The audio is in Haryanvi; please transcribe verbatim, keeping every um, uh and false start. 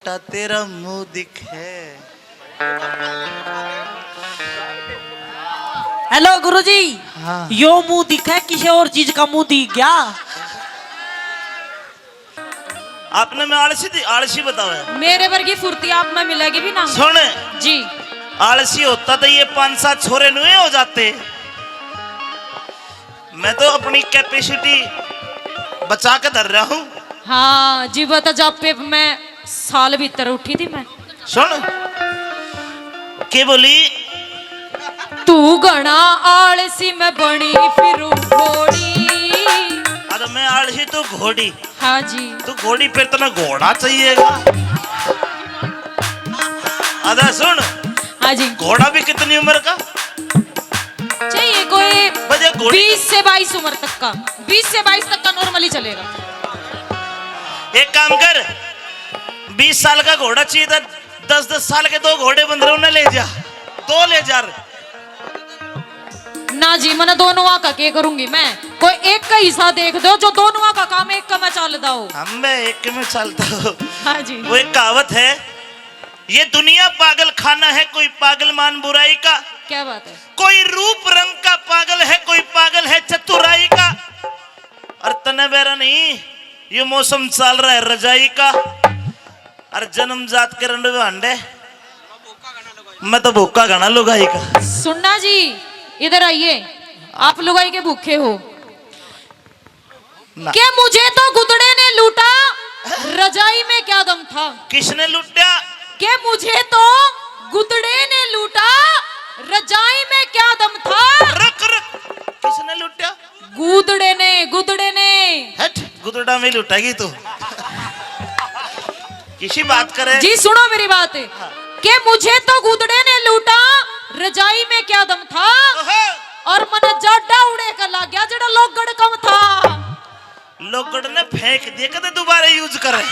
बेटा तेरा मुंह दिखे। हेलो गुरुजी। हाँ। यो मुंह दिखे, किसी और चीज का मुंह दिख गया? आपने मैं आलसी थी, आलसी बतावे। मेरे वर्गी फुर्ती आप में मिलेगी भी ना। सुन, जी। आलसी होता तो ये पांच सात छोरे नुए हो जाते। मैं तो अपनी कैपेसिटी बचा के धर रहा हूँ। हाँ जी, बता जापे मैं साल भीतर उठी थी मैं। सुन, के बोली? तू घना आलसी, मैं बनी फिरू घोड़ी। अरे मैं आलसी, तू घोड़ी। हाँ जी। तू घोड़ी, फिर तने घोड़ा चाहिएगा। अदा सुन, हाँ जी। घोड़ा भी कितनी उम्र का चाहिए? कोई बजे घोड़ी। बीस से बाईस उम्र तक का, बीस से बाईस तक का नॉर्मली चलेगा। एक काम कर, बीस साल का घोड़ा चाहिए था, दस दस साल के दो घोड़े बंद रहे, उन्हें ले जा, दो ले जा रे। ना जी, मैंने दोनों आका के करूंगी मैं। कोई एक का हिस्सा देख दो जो दोनों आका काम एक का मैं चल दाओ। हम मैं एक में चलता हूँ। हाँ जी। वो एक कहावत है, ये दुनिया पागल खाना है, कोई पागल मान बुराई का, क्या बात है? कोई रूप रंग का पागल है, कोई पागल है चतुराई का। और तने बेरा नहीं, ये मौसम चल रहा है रजाई का। और जन्म जात के रंडवे हांडे, मैं तो भूखा घना लुगाई का। सुनना जी, इधर आइए, आप लुगाई के भूखे हो। ना। के मुझे तो गुदड़े ने लूटा, रजाई में क्या दम था? किसने लुट्या? के मुझे तो गुदड़े ने लूटा, रजाई में क्या दम था? रुक रुक, किसने लुट्या? गुदड़े ने, गुदड़े ने। हट, गुदड़ा में लुटेगी तू। किसी बात करे। जी सुनो मेरी बात, के मुझे तो गुदड़े ने लूटा, रजाई में क्या दम था? ओहो। और मन जाडा उड़े का लग गया, जड़ा लोगड़ कम था। लोगड़ ने फेंक दिए, कदे दोबारा यूज करे।